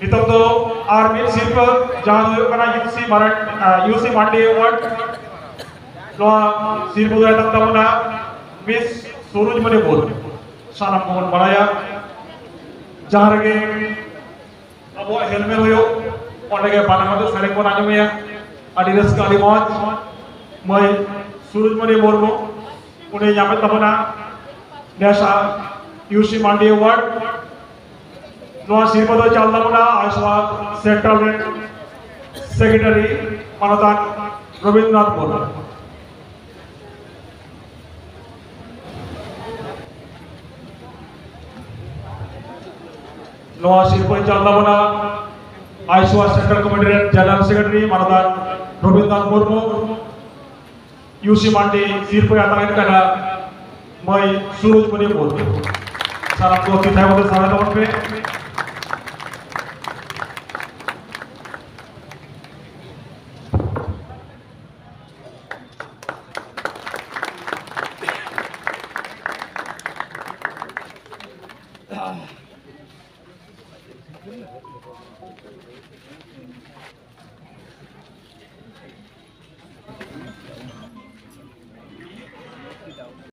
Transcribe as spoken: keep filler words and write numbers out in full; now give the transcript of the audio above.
ᱱᱤᱛᱚᱜ ᱫᱚ ᱟᱨ ᱢᱤᱫ ᱥᱤᱨᱯᱟᱹ, ᱡᱟᱦᱟᱸ ᱫᱚ ᱦᱩᱭᱩᱜ ᱠᱟᱱᱟ ᱭᱩ ᱥᱤ ᱢᱟᱨᱟᱱ-, ᱟᱸ, ᱭᱩ ᱥᱤ ᱢᱟᱱᱰᱤ ᱮᱣᱟᱨᱰ᱾ ᱱᱚᱣᱟ ᱥᱤᱨᱯᱟᱹ ᱫᱚ ᱮᱛᱚᱢ ᱛᱟᱵᱚᱱᱟ ᱢᱤᱥ ᱥᱩᱨᱩᱡᱽᱢᱚᱱᱤ ᱢᱩᱨᱢᱩ᱾ ᱥᱟᱱᱟᱢ ᱠᱚᱵᱚᱱ ᱵᱟᱲᱟᱭᱟ, ᱡᱟᱦᱟᱸ ᱨᱮᱜᱮ ᱟᱵᱚᱣᱟᱜ ᱦᱮᱞᱢᱮᱞ ᱦᱩᱭᱩᱜ, ᱚᱸᱰᱮ ᱜᱮ ᱵᱟᱱᱟᱢ ᱟᱛᱮ ᱥᱮᱨᱮᱧ ᱵᱚᱱ ᱟᱸᱡᱚᱢᱮᱭᱟ᱾ ᱟᱹᱰᱤ ᱨᱟᱹᱥᱠᱟᱹ, ᱟᱹᱰᱤ ᱢᱚᱡᱽ᱾ ᱢᱟᱹᱭ ᱥᱩᱨᱩᱡᱽᱢᱚᱱᱤ ᱢᱩᱨᱢᱩ, ᱩᱱᱤ ᱧᱟᱢᱮᱫ ᱛᱟᱵᱚᱱᱟ ᱱᱮᱥᱟᱜ ᱭᱩ ᱥᱤ ᱢᱟᱱᱰᱤ ᱮᱣᱟᱨᱰ᱾ ᱱᱚᱣᱟ ᱥᱤᱨᱯᱟᱹ ᱫᱚ ᱪᱟᱞ ᱛᱟᱵᱚᱱᱟ ᱟᱭᱥᱣᱟ ᱥᱮᱱᱴᱨᱟᱞ ᱨᱮᱱ ᱥᱮᱠᱨᱮᱴᱟᱨᱤ ᱢᱟᱱᱚᱛᱟᱱ ᱨᱚᱵᱤᱱᱫᱨᱚᱱᱟᱛᱷ ᱢᱩᱨᱢᱩ᱾ ᱱᱚᱣᱟ ᱥᱤᱨᱯᱟᱹ ᱪᱟᱞ ᱛᱟᱵᱚᱱᱟ ᱟᱭᱥᱣᱟ ᱥᱮᱱᱴᱨᱟᱞ ᱠᱚᱢᱤᱴᱤ ᱨᱮᱱ ᱡᱮᱱᱟᱨᱮᱞ ᱥᱮᱠᱨᱮᱴᱟᱨᱤ ᱢᱟᱱᱚᱛᱟᱱ ᱨᱚᱵᱤᱱᱫᱨᱚᱱᱟᱛᱷ ᱢᱩᱨᱢᱩ᱾ ᱭᱩ ᱥᱤ ᱢᱟᱱᱰᱤ ᱥᱤᱨᱯᱟᱹᱭ ᱦᱟᱛᱟᱣᱮᱫ ᱠᱟᱱᱟ ᱢᱟᱹᱭ ᱥᱩᱨᱩᱡᱽᱢᱚᱱᱤ ᱢᱩᱨᱢᱩ᱾ ᱥᱟᱱᱟᱢ ᱠᱚ ᱛᱤ ᱛᱷᱟᱭᱚ ᱠᱟᱛᱮ ᱥᱟᱨᱦᱟᱣ ᱛᱟᱵᱚᱱ ᱯᱮ᱾